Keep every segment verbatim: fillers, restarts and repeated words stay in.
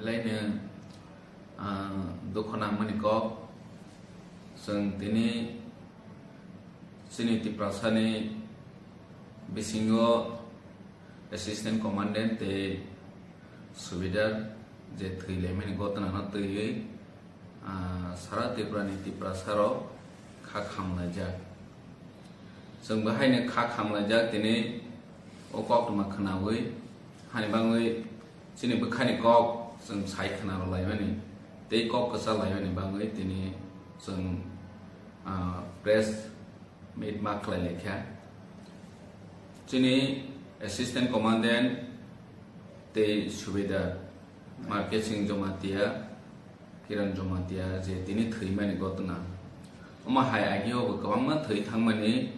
Belai no, ah, dukho nangmani kok. Chwng tini chini Tiprasani bisingo Assistant Commandant tei Subedar je thwi laimani gotna no twiwi, ah, sara Tripura ni Tiprasa rok kha khamlaijak. Chwng bo haino kha khamlaijak, tini o koktwma khwnawi hani bagwi chini bwkhani kok chwng sai khwna rw laimani tei kok kwcha laimani bagwi tini chwng, ah, press meet ma khlai laikha. Chini Assistant Commandant tei Subedar Market Singh Jamatia, Kiran Jamatia je tini thwimani gotna. Omo hai agio bo kwbangma thwi thangmani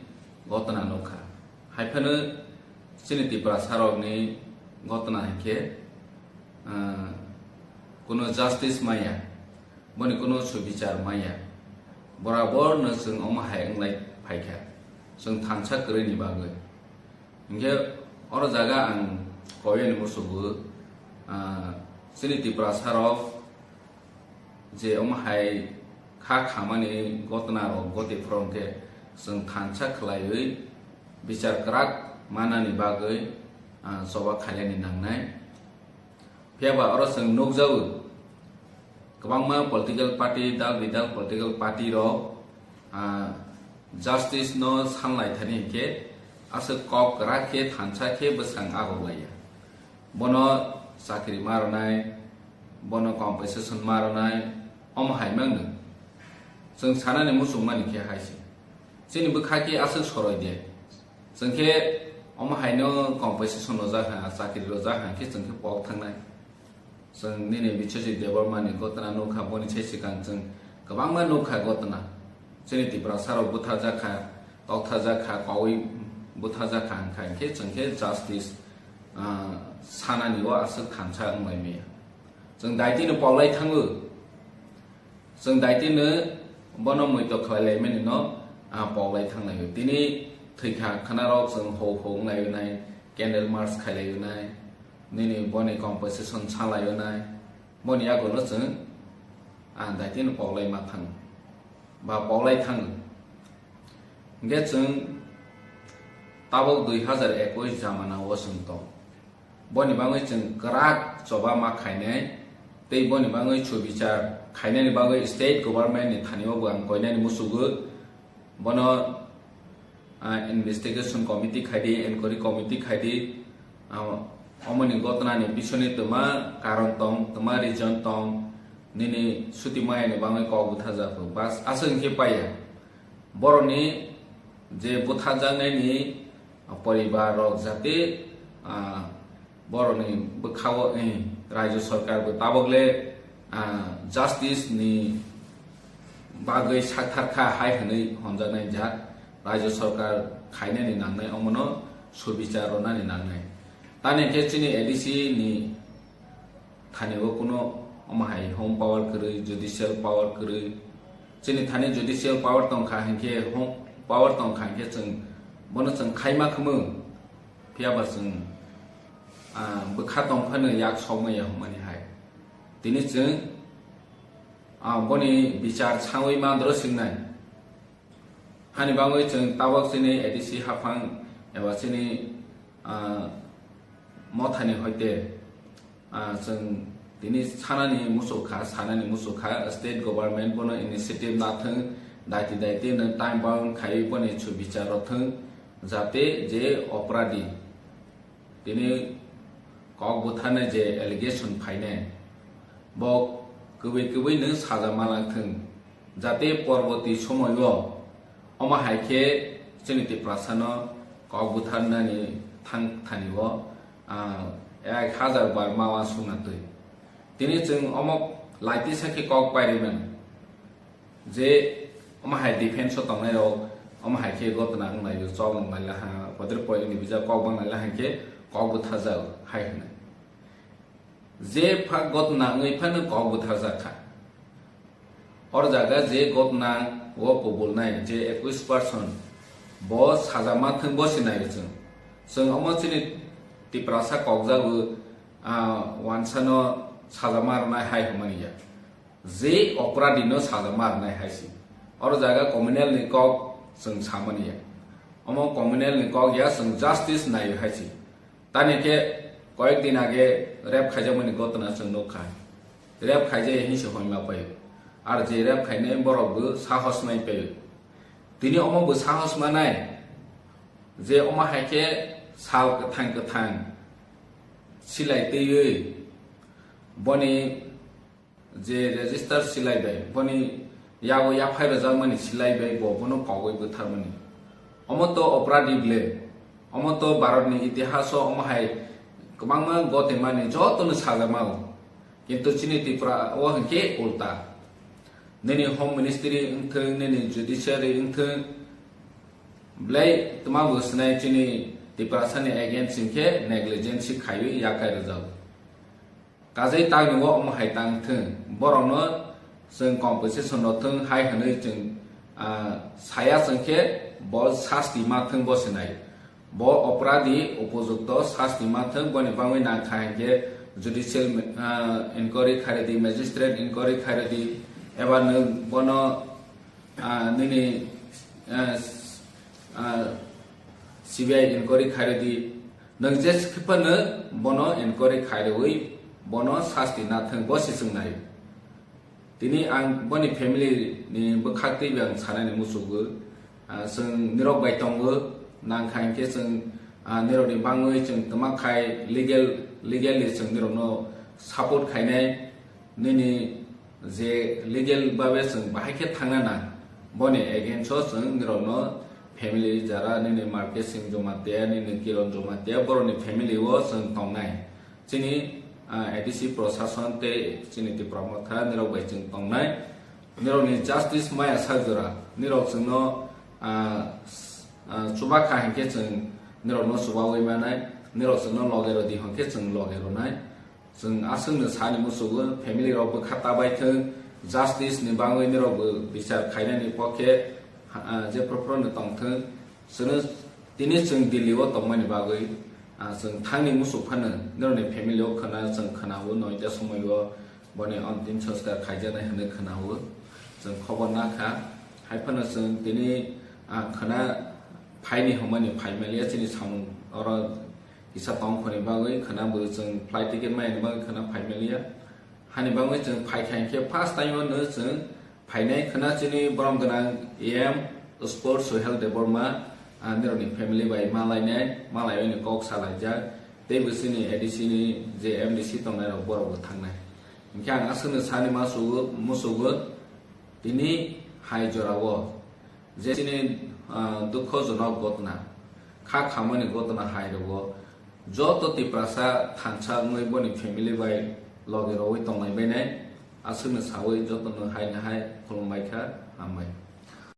gotna nukha. Hai phano chini Tiprasa rokni gotna hinkhe, ah, kuno justice maya, boni kuno subichar maya. Borabor no chwng omo hai wnglai phaikha, chwng thansa kwrwini bagwi. Hinkhe oro jaga ang koyani musugo, ah, chini Tiprasa rok je omo hai kha khamani gotna rok goti phuru hinkhe chwng thansa khlaiwi bichar kwrak manani bagwi, ah, choba khailani nangnai. Phiya ba oro chwng nukjago, kwbangma political party, dal bidal political party rok, ah, justice no sanlai thani hinkhe aswk kok kwrak khe thansa khe bwskang agoklaiya. Bono chakri ma rwnai, bono compensation ma rwnai, omo hai mangno. Chwng sanani muchungmani khe hai se. Chini bwkha khe aswk soroi de. Chwng khe omo haino compensation rwjak ha, chakri rwjak ha khe chwng khe pok thangnai. Chwng nini Biswajit Debbarma ni gotna nukha, boni sai swkang chwng kwbangma nukha gotna. Chini Tiprasa rok butharjak kha, tokthajak kha, kowi butharjak kha wngkha, hinkhe chwng khe justice, ah, sanani o aswk thansa wnglai maya. Chwng daitino poklai thango. Chwng daitino bono muitok khlai laimani no, ah, poklai thanglaio. Tini thwikha khwnarok chwng ho ho wnglaio nai, candle march khailai nai, nini boni compensation salai nai, boni yago no chwng, ah, daitino poklai ma thang ba poklai thang. Hinkhe chwng tabok dui hazar ekush jamana o chwng tong. Boni bagwi chwng kwrak choba ma khainai tei boni bagwi subichar khainani bagwi state government ni thani o bo ang koinani musugo. Bono, ah, investigation committee khaidi, inquiry committee khaidi, ah, omoni gotnani bisoni twma karon tong, twma reason tong, nini suti mayani bagwi kok butharjak bas aswk hinkhe paiya. Borokni je butharjaknaini poribar rok jate, ah, borokni bwkhao, eh, rajyo sorkar bo tabokle, ah, justice ni bagwi sakthar kha hai hwnwi honjaknai jat rajyo sorkar khainani nangnai, omono subichar rwnani nangnai. Tani khe chini A D C ni thani o kuno omo hai home power kwrwi, judicial power kwrwi. Chini thani judicial power tong kha hinkhe, home power tong kha hinkhe chwng bono chwng khaima khwmwng. Phiya ba chwng, ah, bwkha tong phano yak sokma ya hwnmani hai. Tini chwng, ah, boni bichar sangwi mandro singnai. Hani bagwi chwng tabok chini A D C haphang eba chini, ah, mothani hoite, ah, chwng tini sanani muchuk kha, sanani muchuk kha, state government bono initiative nathwng, daiti daiti no time bound khaiwi boni chu bichar rwthwng, jate je oporadi tini kok butharnai je allegation phainai, bo kwbwi kwbwi no saja malangthwng, jate porborti somoio omo hai khe chini Tiprasano kok butharnani thang thani o, ah, ek hazar bar mawa sungna twi. Tini chwng omo laitisa khe kok pairwi mano. Je omo hai defense o tongnai rok omo hai khe gotna wng laio, chol wng lai laha, podre poi ni bijak kok bang lai laha khe kok butharjak hai hwnwi. Je pha gotna wngwi phano kok butharjak kha. Or jaga je gotna o kubulnai je ekush percent bo saja ma thwng bo sinai chwng. Chwng omo chini Tiprasa kokjago, ah, wansano sajama rwnai hai hwnmani ya. Je operadi no sajama rwnai hai si. Oro jaga communal ni kok chwng samani ya. Omo communal ni kok ya, chwng justice naio hai si. Tani khe koyek din age rape khaijakmani gotona chwng nukha. Rape khaijaya hinwi se hoima paio. Ar je rape khainai borok bo sahos nai paio. Tini omo bo sahos manai je omo hai khe sal kwthang kwthang silai twiwi boni je register silai bai, boni yago yaphai rwjakmani silai bai bo bono kogwi butharmani. Omo to operadi ble, omo to Bharatni itihaso omo hai kwbangma gotemani jotono sajamao. Kintu chini Tripura o hinkhe ulta. Nini Home Ministry wngthwng, nini Judiciary wngthwng, belai twma bo swnai chini Tiprasani against hinkhe negligence khaiwi yakai rwjago. Kajai tangni o omo hai tang thung, borokno chwng compensation rw thung hai hwnwi chwng, ah, saya chwng khe bo sasti ma thung bo se nai. Bo operadi upojukto sasti ma thung, boni bagwi nang kha hinkhe judicial, ah, inquiry khairwdi, magistrate inquiry khairwdi, eba nwng bono, ah, nini, ah, s-, ah, C B I inquiry khairwdi, nwng je phano bono inquiry khairwi bono sasti na thung bo se chwng nai. Tini ang boni family ni bwkhak twi ang sanani musugo. Ah, chwng nirok bai tongo, nang kha hinkhe chwng, ah, nirokni bangwi chwng twma khai legal, legally chwng nirokno support khainai. Nini je legal babe chwng bahai khe thangna nang, boni against o chwng nirokno family jara nini Markesing Jomatia, nini Kiron Jomatia, borokni family o chwng tongnai. Chini, ah, A D C prosason tei chini Tipra Motha nirok bai chwng tongnai. Nirokni justice maya sak jora. Nirok chwngno, ah, s-, ah, chuba kha hinkhe chwng nirokno chubawi manai. Nirok chwngno loge rwdi hinkhe chwng loge rwnai. Chwng aswkno sani musugo, family rok bwkha ta bai thung, justice ni bangwi nirok bo bichar khainani pokhe, ah, je prophro no tong thung. Chwngno tini chwng Delhi o tongmani bagwi, ah, chwng thangni musuk phano nirokni family o khna chwng khna-o, noita somoi o boni ontim sanskar khaijaknai hwnwi khna-o. Chwng khobor nakha, hai phano chwng tini, ah, khna phaini hwnmani phai maliya chini samung oro kisa tongkhorni bagwi khna bo chwng flight ticket maini bagwi khna phai maliya. Hani bagwi chwng phai kha hinkhe first time o no chwng phainai khna chini borom gwnang E M Sports Suhel Debbarma, ah, nirokni family bai malainai, malaiwi ni kok salaijak. Tei bo chini A D C ni je M D C tongnai rok borok bo thangnai. Hinkhe ang aswkno sani ma sugo, musugo, tini hai jorao je chini, ah, dukhojonok gotna, kha khamani gotna hai rogo joto Tiprasa thansa wngwi boni family bai logi rogwi tongnai bainai. Aswkno sawi jotono hai no hai khulumbai kha, hambai.